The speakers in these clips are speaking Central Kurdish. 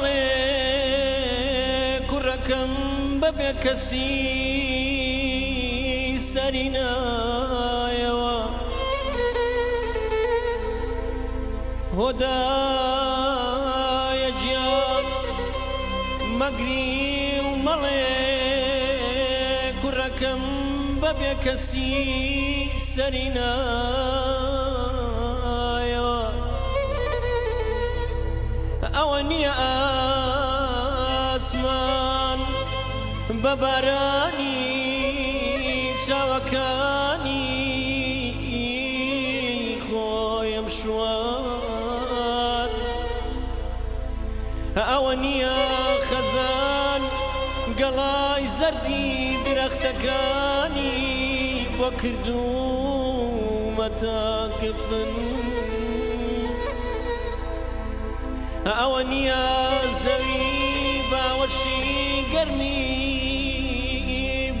مەڵێ کوڕەکەم بەبێ کەسی سەری نایەوە. هۆدایە گیان مەگری و مەڵێ کوڕەکەم بەبێ کەسی سەری نایەوە. ئەوە نییە ئاسمان بە بارانی چاوەکانی خۆیم شوات. ئەوە نییە خەزان گەڵای زەردی درەختەکانی بۆ کردوومەتە کفن. ئەوە نییە زەوی باوەشی گەرمی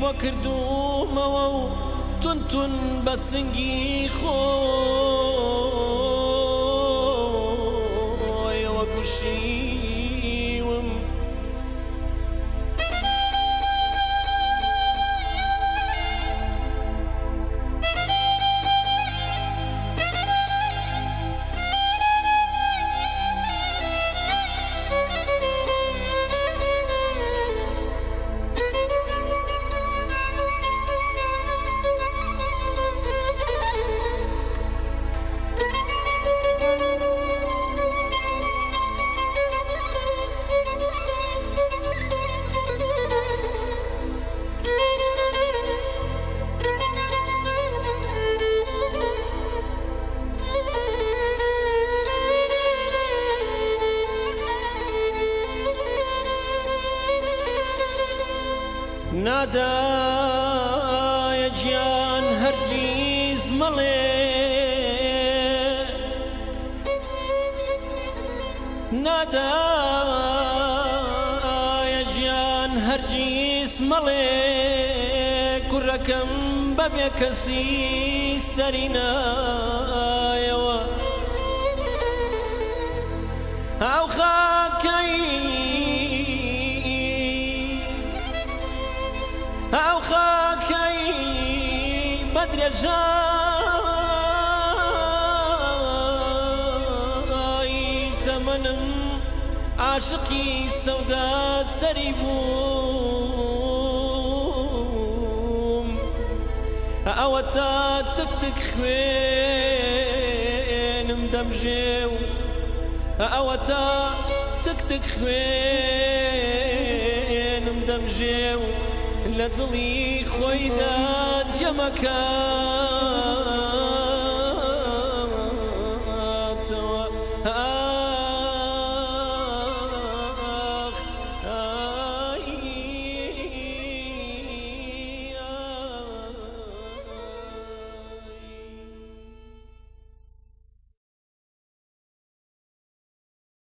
بۆ کردوومەوە و تون تون بە سنگی خۆیەوە گوشیوم. نادایە گیان هەرگیز مەڵێ، نادایە گیان هەرگیز مەڵێ کوڕەکەم بەبێ کەسی سەری نایەوە. ئەو خاکەی ئەو خاکەی بەدرێژای تەمەنم عاشقی سەودا سەری بووم. ئەوە تا تک تک خوێنم دەمژێ و ئەوە تا تک تک خوێنم دەمژێ و لە دڵی خۆیدا جەمەکات.